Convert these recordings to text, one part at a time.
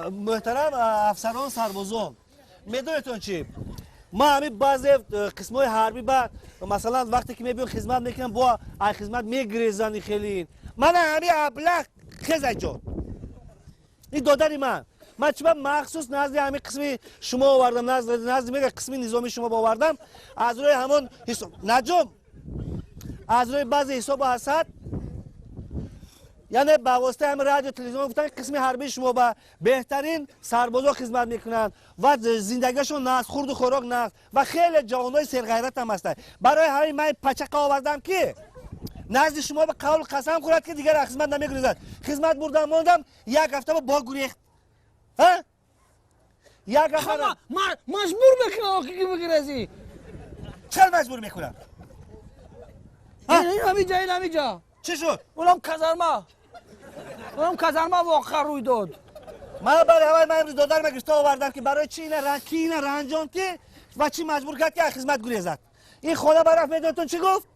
Муҳтарам афсарон, сарбозон, медонедтон чӣ? Ма ҳамин баъзе қисмҳои ҳарбӣ ба, масалан, вақте ки мебиён, хизмат мекунам, бо ай хизмат мегирезани. Хеле мана ҳамин аблах хезай ҷон, ин додари ман. Ман чиба махсус назди ҳамин қисми шумо овардам, назди мега қисми низомии шумо овардам, аз рӯи ҳамон наҷум, аз рӯи баъзе ҳисобу ҳасад, яъне ба воситаи ҳамин радио, телевизион гуфтан, қисми ҳарбии шумо ба беҳтарин сарбозо хизмат мекунанд ва зиндагиашон нағз, хурду хӯрок нағз ва хеле ҷавонои серғайрат ҳам ҳастанд. Барои ҳамин ман пачақа овардам, ки назди шумо ба қавлу қасам хӯрад, ки дигар аз хизмат намегурезад. Хизмат бурдам, мондам, як ҳафта бо гурехт, як ҳафта. Маҷбур мекунам, ки бигирезӣ. Чаро маҷбур мекунам? Ҳамиҷа, ин ҳамиҷа. Чӣ шуд? Унам казарма, унам казарма воқеа рӯй дод. Ман барои ҳавай ман имрӯз додарма гирифта овардам, ки барои чи ина, ки ина ранҷон, ки ва чӣ маҷбур кард, ки аз хизмат гурезад. Ин хона барафт, медонитон чӣ гуфт?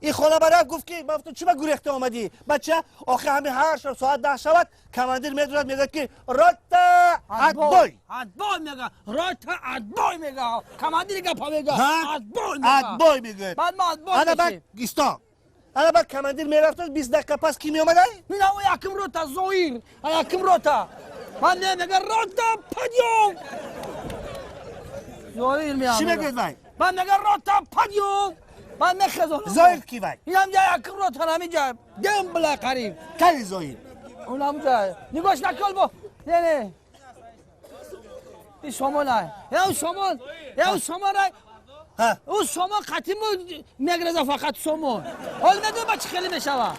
Ин хона барафт, гуфт, ки ман гуфтам, чӣ ба гурехта омадӣ, бача? Охи ҳамин ҳар шаб соат 10 шавад, командир медурад, мегӯяд, ки рота, отбой! Отбой мега, рота, отбой мега, командири гапа мега, отбой. Отбой мегӯяд. Баъд ма отбой. Ана баъд исто, ана баъд командир мерафт, 20 дақиқа пас ки меомадай? Минаво якм рота, Зоир, якм рота. Ман не мега: рота, подъём! Зоир меомад. Чӣ мегӯяд вай? Баъд мега: рота, подъём! Ман мехезонам. Зоир ки вай? Инам ҷа якм рота, ҳамиҷа дем била қариб. Кали Зоир? Унам ҷа нигоҳш накол бо, не, не, ин сомон ай, ё сомон, ё сомон ай. Ӯ сомон қатиму мегреза, фақат сомон. Ҳол медонӣ ба чӣ хеле мешава?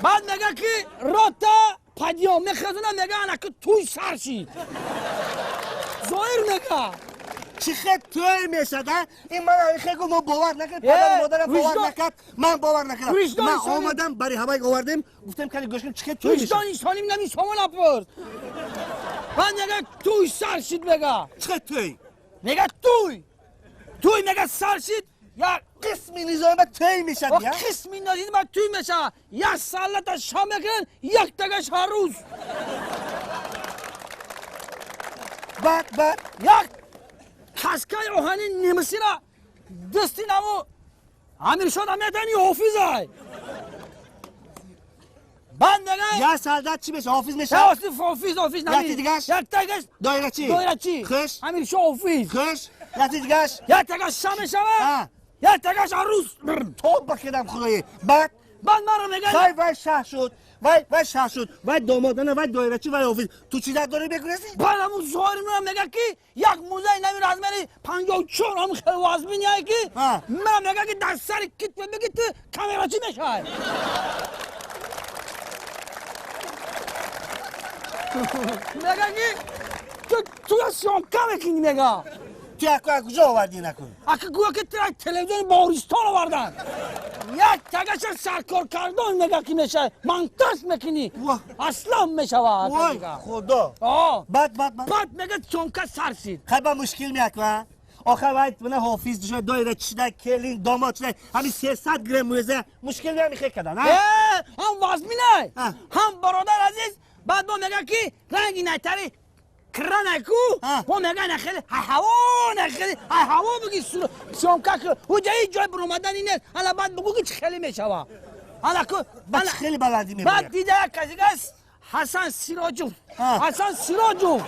Баъд мега, ки рота, подъём! Мехезона, мега: анаки туй сар шид. Зоир мега. Чӣ хел тӯй мешад? Ин ман хел гуфт, мо бовар накард, падару модарам бовар накард, ман бовар накардам. Ман омадам, бари ҳавай овардем, гуфтем, кали гӯш кун, чӣ хел тӯй мешад. Виҷдони солим нами сомон апурд. Баъд мега: туй сар шид, мега. Чӣ хел тӯй? Мега: туй, туй, мега, сар шид. Як қисми низома тӯй мешад? Қисми низома тӯй мешавад. Як саллата шом мекунанд, як тагаш ҳар рӯз. Баъд? Як каскаи оҳани немисира дасти наву Амиршода метани, ҳофизай. Баъд мега: як солдат чӣ меша, ҳофиз меша? Ҳофиз, ҳофиз. Яки дигаш? Як тагаш. Доирачӣ. Доирачӣ. Хуш. Амиршо ҳофиз. Хуш, яки дигаш? Як тагаш ша мешава, як тагаш арӯз. Тоба кардам, худои! Баъд? Баъд маро мега. Вай, вай шаҳ шуд, вай, вай шаҳ шуд, вай домод, ана вай доирачӣ, вай ҳофиз, ту чӣ дард дорӣ, мегурезӣ? Баъд ҳамун Зоҳир меояд, мега, ки як музаи нави размери 54, ҳамун хеле вазминяе, ки ман мега, ки дар сари китфе беги, ту камерачӣ мешавай. Мега, ки ту туя съёмка мекунӣ, мега. Ту яку аз куҷо овардӣ накун? Ака, гӯё ки ту телевизиони Баҳористон овардан. Як тагаша саркоркардон, мега, ки мешавад, монтаж мекунӣ, аслан мешавад. Вой, худо! Баъд, баъд? Баъд мега: съёмка сар шид. Хай, ба мушкил меаква охир, вай мана ҳофиз шуда, доира чида, келин домод шуда, ҳамин 300 грамм мӯза мушкил меамихе кадан? Ҳам вазминай, ҳам, бародар азиз. Баъд бо мега, ки ранги найтари кранайку бо мега, на хеле ҳаво, на хеле ҳаво буги, съёмка ку, ҳуҷа ҳеҷ ҷой буромадани нест. Ала баъд бугу, ки чӣ хеле мешава, ала ку. Баъд хеле баландӣ мебояд. Баъд дида як касигас, Ҳасан Сироҷов, Ҳасан Сироҷов,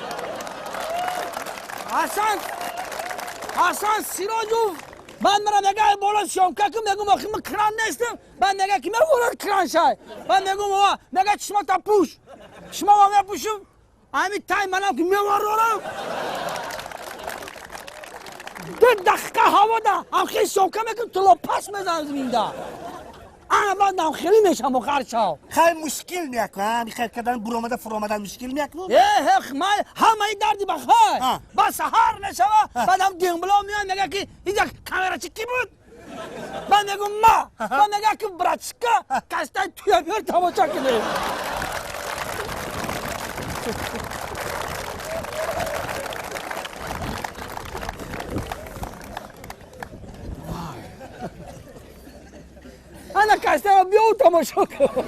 Ҳасан Сироҷов. Баъд мара мега: боло съёмка ку. Мегум: охи, ман кран нестам. Баъд мега, ки мевора кран шай. Баъд мегум: ова. Мега: чишмата пӯш. Чишмама мепӯшум, ҳами тай манам, ки меварорам, 2 дақиқа ҳавода ҳам хеле съёмка мекунам, тилопас мезанам зиминда. Ана баъд нам хеле мешам охар шав. Хай, мушкил меаку ҳами хел кардан, буромада фуромадан мушкил меаку? Э, ман ҳамаи дарди ба хай. Баъд саҳар мешава, баъд ҳам дембло меояд, мега, ки инҷа камерачи ки буд? Баъд мегум: ма. Баъд мега, ки братишка, кастай туя биёр, тамоша кунем. Ана кастаро биёу, тамошо кун.